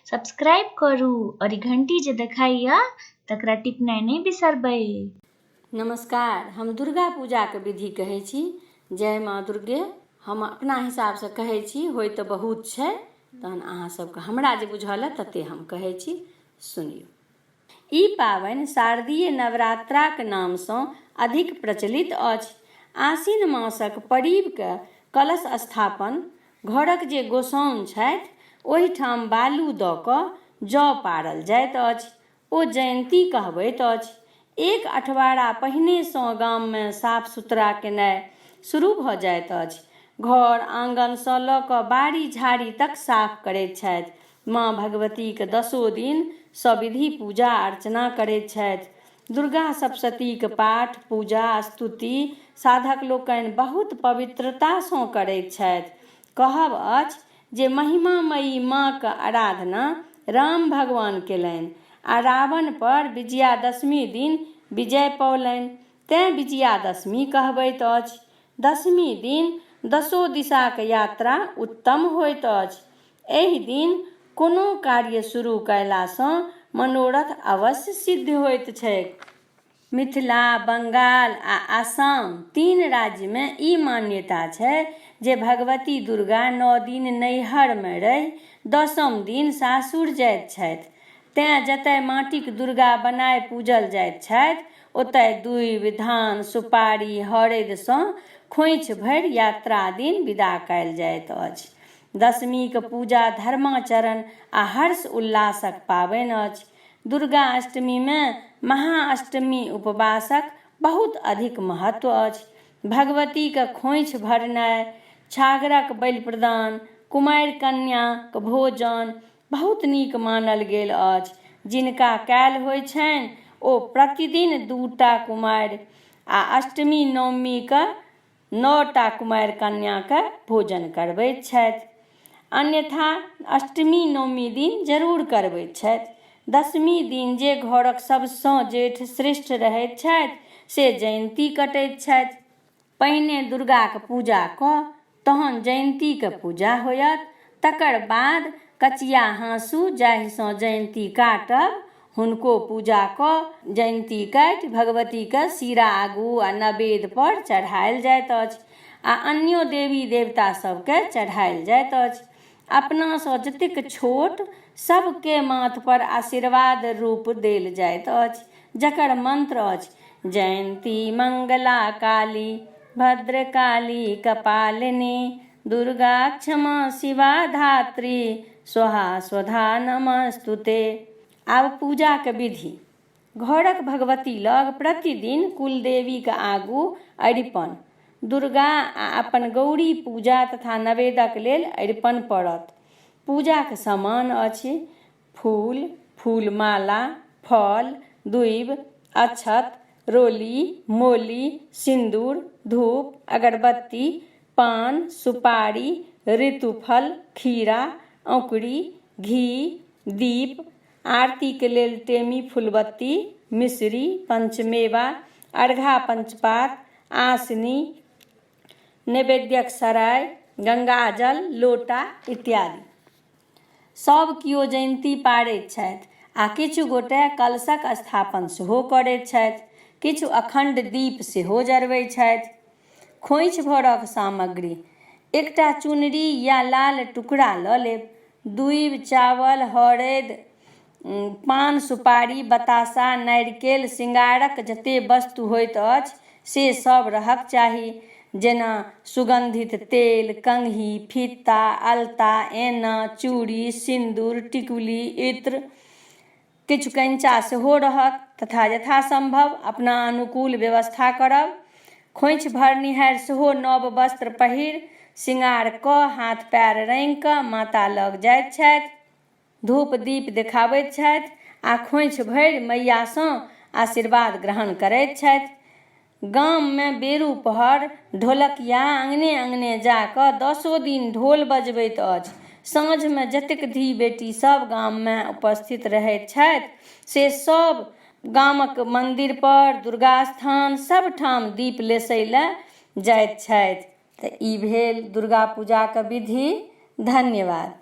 Subscribe करू और ई घंटी जे देखाइया तकरा टिपनाइ नहि बिसरबै। नमस्कार, हम दुर्गा पूजाके विधि कहै छी। जय माँ दुर्गे। हम अपना हिसाबसँ कहै छी, होइ तऽ बहुत छै, तहन अहाँ सबके हमरा जे बुझल अइ तते हम कहै छी, सुनियौ। ई पाबनि शारदीय नवरात्राक नामसँ अधिक प्रचलित अछि। आसिन मासक परीबके कलश स्थापन घरक जे गोसाउन छथि ओहिठाम बालू दऽ कऽ जौ पारल जाइत अछि। ओ जयन्ती कहबैत अछि। एक अठवारा पहिनेसँ गाममे साफ-सुथरा केनाइ शुरू भऽ जाइत अछि। घर आँगनसँ लऽ कऽ बाड़ी-झाड़ी तक साफ करैत छथि। माँ भगवतीक दसो दिन सविधि पूजा अर्चना करैत छथि। दुर्गा सप्तशतीक पाठ, पूजा, स्तुति साधक लोकनि बहुत पवित्रतासँ करैत छथि। कहब अछि जे महिमामयी माँक आराधना राम भगवान केलनि आ रावण पर विजयादशमी दिन विजय पौलनि तेँ विजयादशमी कहबैत अछि। दशमी दिन दसो दिशाक यात्रा उत्तम होइत अछि। एहि दिन कोनो कार्य शुरू कयलासँ मनोरथ अवश्य सिद्ध होइत छैक। मिथिला, बंगाल आ आसाम तीन राज्यमे ई मान्यता छै जे भगवती दुर्गा नौ दिन नैहरमे रहि दसम दिन सासुर जाइत छथि। तेँ जतय माटिक दुर्गा बनाय पूजल जाइत छथि ओतय दूबि, धान, सुपारी, हरदिसँ खोंइछ भरि यात्रा दिन विदा कयल जाइत अछि। दशमीक पूजा धर्माचरण आ हर्ष उल्लासक पाबनि अछि। दुर्गा अष्टमीमे महाअष्टमी उपवासक बहुत अधिक महत्व अछि। भगवतीक खोंइछ भरनाइ, छागरक बलि प्रदान, कुमारि कन्याक भोजन बहुत नीक मानल गेल अछि। जिनका कयल होइ छनि ओ प्रतिदिन दूटा कुमारि आ अष्टमी नवमीक 9 टा कुमारि कन्याकेँ भोजन करबैत छथि। अन्यथा अष्टमी नवमी दिन जरूर करबैत छथि। दशमी दिन जे घरक सभसँ जेठ श्रेष्ठ रहैत छथि से जयन्ती कटैत छथि। पहिने दुर्गाक पूजा कऽ तहन जयन्तीक पूजा होयत। तकर बाद कचिया हाँसू जाहिसँ जयन्ती काटब हुनको पूजा कऽ जयन्ती काटि भगवतीकेँ सीरा आगू आ नवेद पर चढ़ायल जाइत अछि आ अन्यो देवी देवता सभकेँ चढ़ायल जाइत अछि। अपनासँ जतेक छोट सभकेँ माथ पर आशीर्वाद रूप देल जाइत अछि जकर मंत्र अछि जयन्ती मंगला काली भद्रकाली कपालिनी दुर्गा क्षमा शिवा धात्री स्वाहा स्वधा नमस्तुते। आब पूजाक विधि। घरक भगवती लग प्रतिदिन कुलदेवीक आगू अरिपन, दुर्गा आ अपन गौरी पूजा तथा नवेदक लेल अरिपन पड़त। पूजाक सामान अछि फूल, फूलमाला, फल, दूबि, अक्षत, रोली, मोली, सिन्दूर, धूप, अगरबत्ती, पान, सुपारी, ऋतुफल, खीरा, औंकुरी, घी, दीप, आरतीक लेल टेमी फुलबत्ती, मिश्री, पंचमेवा, अर्घा पंचपात, आसनी, नैवेद्यक सराय, गंगाजल, लोटा इत्यादि। सभ कियो जयन्ती पारैत छथि आ किछु गोटे कलशक स्थापन सेहो करैत छथि। किछु अखण्ड दीप सेहो जरबैत छथि। खोंइछ भरक सामग्री एकटा चुनरी या लाल टुकड़ा लऽ लेब। दूबि, चावल, हरदि, पान, सुपारी, बताशा, नारिकेल, सिंगारक जते वस्तु होइत अछि से सब रहक चाही जेना सुगन्धित तेल, कंघी, फीता, अलता, ऐना, चूड़ी, सिन्दूर, टिकुली, इत्र, किछु कैञ्चा सेहो रहत तथा यथासम्भव अपना अनुकूल व्यवस्था करब। खोंइछ भरनिहारि सेहो नव वस्त्र पहिर सिंगार कऽ हाथ पएर रंगि कऽ माता लग जाइत छथि। धूप दीप देखाबैत छथि आ खोंइछ भरि मैयासँ आशीर्वाद ग्रहण करैत छथि। गाममे बेरू पहर ढोलकिया अङने-अङने जा कऽ दसो दिन ढोल बजबैत अछि। साँझमे जतेक धी-बेटी सभ गाममे उपस्थित रहैत छथि से सभ गामक मन्दिरपर, दुर्गास्थान सभ ठाम दीप लेसय लए जाइत छथि। तऽ ई भेल दुर्गा पूजाक विधि। धन्यवाद।